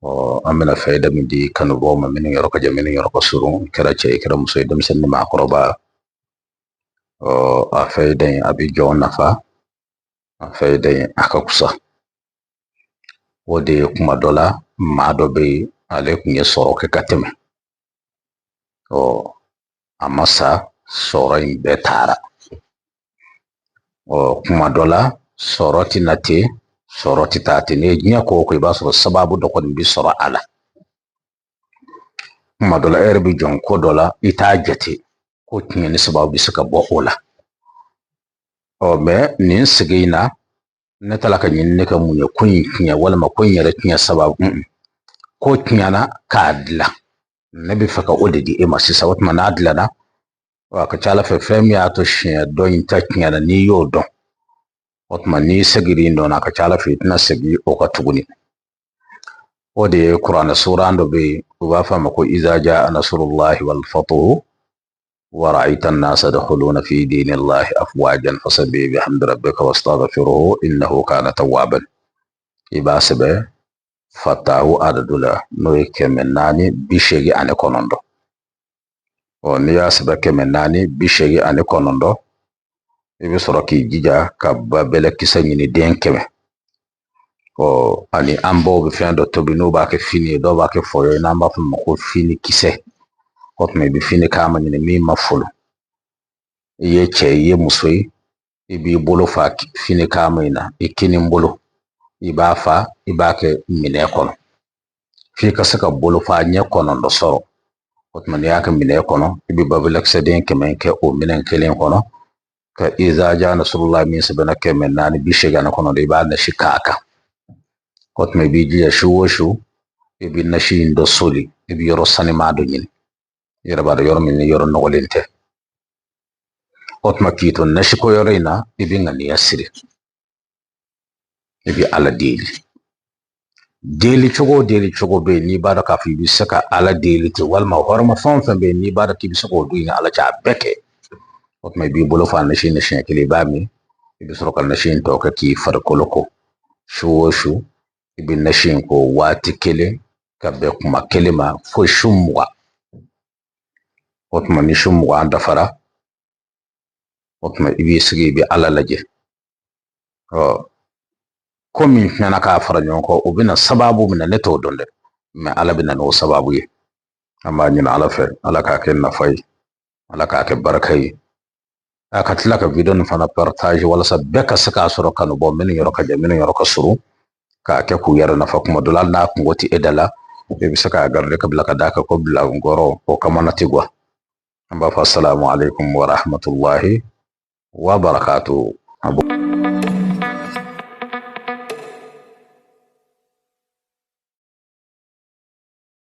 Ɔ, an bɛna fayida min di kanubaaw ma, minnu yɔrɔ ka jan, minnu yɔrɔ ka surun, i kɛra cɛ, i kɛra muso ye, denmisɛnnin ni maakɔrɔba. Ɔ, a fayida in, a bɛ jɔn nafa. A fayida in, a ka kusa. O de ye, kuma dɔ la, maa dɔ bɛ yen, ale tun ye sɔrɔ kɛ ka tɛmɛ. Ɔ, a ma sa, sɔrɔ in bɛɛ taara. Ɔ, kuma dɔ la, sɔrɔ tɛ na ten, sɔrɔ tɛ taa ten. N'i ye diɲɛ ko o ko, i b'a sɔrɔ sababu dɔ kɔni bɛ sɔrɔ a la. Kuma dɔ la, e yɛrɛ bɛ jɔn ko dɔ la, i t'a jate ko tiɲɛni sababu bɛ se ka bɔ o la. Ɔ, mɛ nin sigi in na, ne taara ka ɲinini kɛ mun ye? Ko in tiɲɛ walima ko in yɛrɛ tiɲɛ sababu, ko tiɲɛna k'a dilan, ne bɛ fɛ ka o de di e ma sisan. O tuma, n'a dilanna, a ka ca ala fɛ, fɛn min y'a to siɲɛ dɔ in ta tiɲɛna, n'i y'o dɔn, o tuma n'i seginna in dɔn, a ka ca ala fɛ, i tɛna segin o kan tuguni. O de ye kuranɛ suran dɔ bɛ yen, u b'a fɔ a ma ko iza jaa nasrullahi wal fatuhu wa ra'ayta an-nasa yadkhuluna fi dinillahi afwajan fasabbih bihamdi rabbika wastaghfirhu innahu kana tawwaban. I b'a sɛbɛn fatahu adadu la, n'o ye 489. Ɔ, n'i y'a sɛbɛn 489, i bɛ sɔrɔ k'i jija ka babɛlɛkisɛ ɲini den 100. Ɔ, ani an baw bɛ fɛn dɔ tobi, n'u b'a kɛ fini ye, dɔw b'a kɛ fɔyɔ ye, n'an b'a fɔ o ma ko fini kisɛ. O tuma, i bɛ fini kama ɲini min ma folo. I ye cɛ ye, i ye muso ye, i b'i bolo fa fini kama in na, i kinin bolo, i b'a fa, i b'a kɛ minɛn kɔnɔ f'i ka se ka bolofa ɲɛ 9 sɔrɔ. O tuma, n'i y'a kɛ minɛn kɔnɔ, i bɛ babɛlɛkisɛden 100 kɛ o minɛn kelen kɔnɔ, ka iza ja nasrullah min sɛbɛnna 489, i b'a nasi k'a kan. O tuma, i b'i jija, su o su, i bɛ nasi in dɔ soli. I bɛ yɔrɔ sanima dɔ ɲini, i yɛrɛ b'a dɔn yɔrɔ min ni yɔrɔ nɔgɔlen tɛ. O tuma, k'i to nasiko yɔrɔ in na, i bɛ ŋaniya siri, i bɛ Ala deli. Deli cogo o deli cogo bɛ yen, n'i b'a dɔn k'a fɔ i bɛ se ka Ala deli ten, walima hɔrɔma fɛn o fɛn bɛ yen, n'i b'a dɔn k'i bɛ se k'o don i ni Ala cɛ, a bɛɛ kɛ. O tuma, i b'i bolo fa nasi in siɲɛ kelen, i b'a min. I bɛ sɔrɔ ka nasi in tɔ kɛ k'i farikolo ko. Su o su, i bɛ nasi in ko waati kelen ka bɛn kuma kelen ma fo su 20. O tuma, ni su 20 dafara, o tuma, i b'i sigi, i bɛ Ala lajɛ. Ɔ, ko min tiɲɛna k'a fara ɲɔgɔn kan, o bɛna sababu min na, ne t'o dɔn dɛ, mɛ Ala bɛ na n'o sababu ye. An b'a ɲini Ala fɛ, Ala k'a kɛ nafa ye, Ala k'a kɛ barika ye. A ka tila ka video nin fana partage walasa bɛɛ ka se k'a sɔrɔ, kanu bɔ minnu yɔrɔ ka jan, minnu yɔrɔ ka surun, k'a kɛ k'u yɛrɛ nafa. Kuma dɔ la, hali n'a kungo tɛ e da la, i bɛ se k'a garder ka bila ka d'a kan ko bila nkɔrɔ o kamana tɛ guwa. An b'a fɔ asalamu aleykum wa rahmatulahi wa barakatuh.